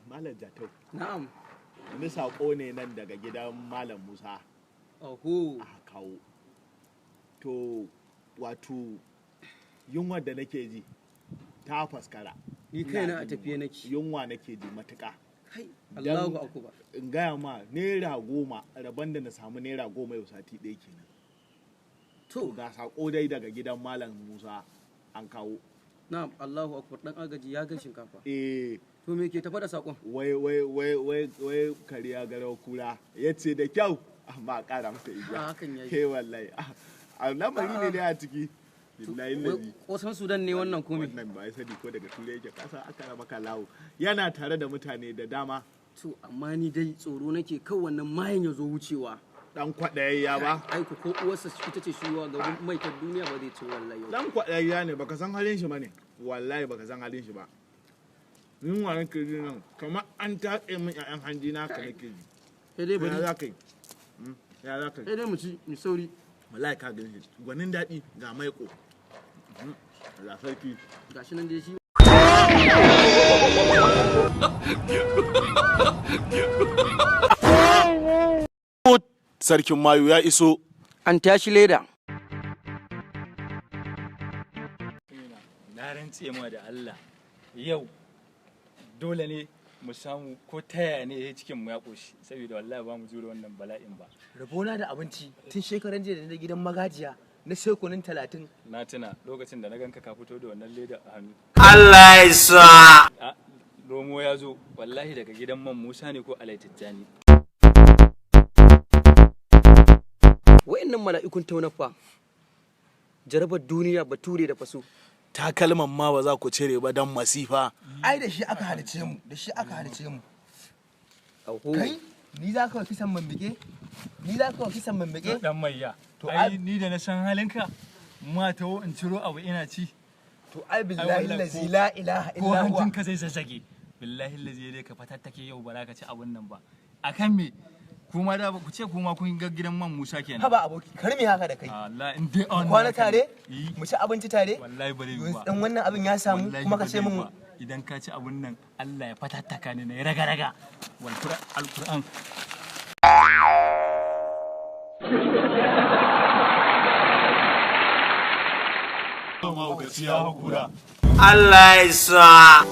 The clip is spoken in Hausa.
Malam Jatau. Na'am. Wani saƙo ne nan daga gidan Malam Musa. Oho. Aka kawo. To, wato yunwar da nake ji ta faskara. Ni kaina a tafiye nake. Yunwa nake ji matuƙa. Kai, Allahu akbar. In gaya ma, ₦10, rabon da na samu ₦10 yau sati ɗaya kenan. To ga saƙo dai daga gidan Malam Musa an kawo. Na'am, Allahu akbar, dan agaji ya ga shinkafa. Eh. To me ke tafa da saƙon? Wai wai wai wai wai kariya garau kura yace da kyau amma a ƙara mata igiya. Hakan yayi. Ke wallahi. A lamari ne dai a ciki. Billahi lazi. Kosan Sudan ne wannan komai. Wannan ba ya sani ko daga Turai yake, kasa aka raba ka lawo. Yana tare da mutane da dama. To amma ni dai tsoro nake kan wannan mayan ya zo wucewa. Dan kwaɗayayya ba. Ai ko uwarsa ita ce shuwa ga mai ta duniya ba zai ci wallahi yau. Dan kwaɗayayya ne, baka san halin shi bane. Wallahi baka san halin shi ba. Yunwa nake ji nan kamar an tatse min ƴaƴan hanji na haka nake ji. Sai dai bari. Ya za ka yi? Ya za ka yi? Sai dai mu ci mu sauri. Wallahi ka gani gwanin daɗi ga maiƙo. Allah sarki. Gashi nan dai shi. Sarkin Mayu ya iso. An tashi leda. Na rantse ma da Allah yau dole ne mu samu ko taya ne cikin mu ya koshi, saboda wallahi ba mu jure wannan bala'in ba. Rabona da abinci tun shekaran jiya da na gidan magajiya na sai kunun 30. Na tuna lokacin da na ganka ka fito da wannan leda a hannu. Allah ya sa. A Romo ya zo wallahi daga gidan man Musa ne ko Alai Tijjani. Wa'annan mala'ikun taunafa jarabar duniya bature da faso. Takalman ma ba za ku cire ba don masifa. Ai da shi aka halice mu, da shi aka halice mu. Kai, ni za ka kisan mambike? Ni za ka kisan mambike? Dan mayya. To ai ni da na san halinka ma tawo in ciro abu ina ci. To ai billahi lazi la ilaha illa huwa. Ko hanjinka zai zazzage. Billahi lazi dai ka fatattake yau ba za ka ci abun nan ba. Akan me? Kuma da ku ce kuma kun ga gidan man Musa kenan. Haba aboki, kar me haka da kai. Allah in dai on kwana tare, mu ci abinci tare. Wallahi ba zai ba. Dan wannan abin ya samu kuma ka ce min idan ka ci abun nan Allah ya fatattaka ni na raga raga. Wal Qur'an. Allah ya sa.